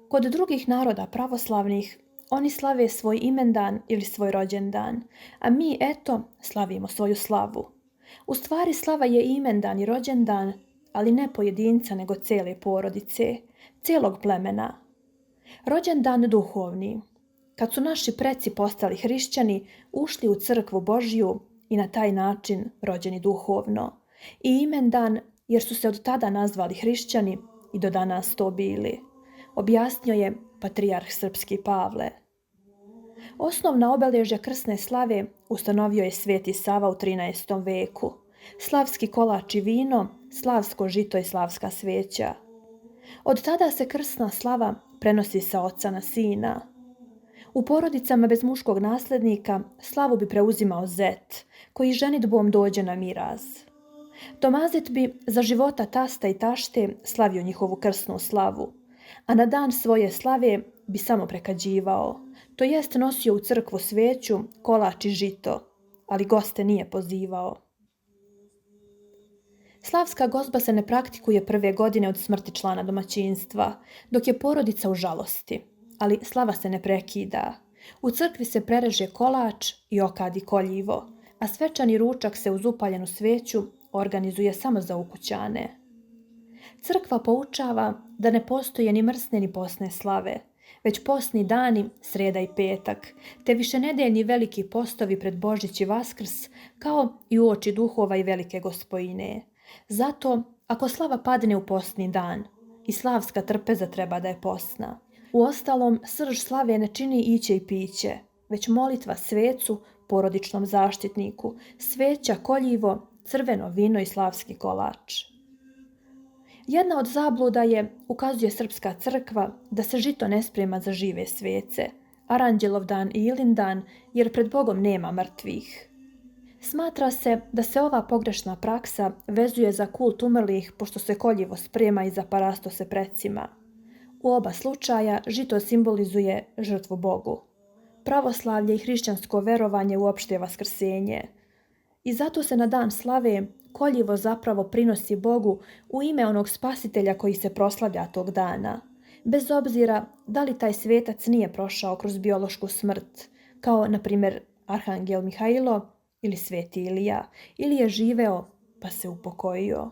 Kod drugih naroda pravoslavnih oni slave svoj imendan ili svoj rođendan, a mi eto slavimo svoju slavu. U stvari slava je imendan i rođendan, ali ne pojedinca nego cele porodice, celog plemena. Rođendan duhovni. Kad su naši preci postali hrišćani, ušli u crkvu Božju i na taj način rođeni duhovno. I imendan jer su se od tada nazvali hrišćani i do danas to bili. Objasnio je patrijarh srpski Pavle. Osnovna obeležja krsne slave ustanovio je Sveti Sava u 13. veku. Slavski kolač i vino, slavsko žito i slavska sveća. Od tada se krsna slava prenosi sa oca na sina. U porodicama bez muškog naslednika slavu bi preuzimao zet, koji ženidbom dođe na miraz. Tomazet bi za života tasta i tašte slavio njihovu krsnu slavu, a na dan svoje slave bi samo prekađivao, to jest nosio u crkvu sveću, kolač i žito, ali goste nije pozivao. Slavska gozba se ne praktikuje prve godine od smrti člana domaćinstva, dok je porodica u žalosti, ali slava se ne prekida. U crkvi se prereže kolač i okadi koljivo, a svečani ručak se uz upaljenu sveću organizuje samo za ukućane. Crkva poučava da ne postoje ni mrsne ni posne slave, već posni dani, sreda i petak, te višenedeljni veliki postovi pred Božić i Vaskrs, kao i uoči duhova i velike gospojine. Zato, ako slava padne u postni dan, i slavska trpeza treba da je postna. Uostalom, srž slave ne čini iće i piće, već molitva svecu, porodičnom zaštitniku, sveća, koljivo, crveno vino i slavski kolač. Jedna od zabluda je, ukazuje srpska crkva, da se žito ne sprema za žive svece, Aranđelovdan i Ilindan, jer pred Bogom nema mrtvih. Smatra se da se ova pogrešna praksa vezuje za kult umrlih, pošto se koljivo sprema i za parastose precima. U oba slučaja žito simbolizuje žrtvu Bogu. Pravoslavlje i hrišćansko verovanje uopšte je vaskrsenje. I zato se na dan slave koljivo zapravo prinosi Bogu u ime onog spasitelja koji se proslavlja tog dana, bez obzira da li taj svetac nije prošao kroz biološku smrt, kao na primjer Arhangel Mihajlo ili Sveti Ilija, ili je živeo pa se upokojio.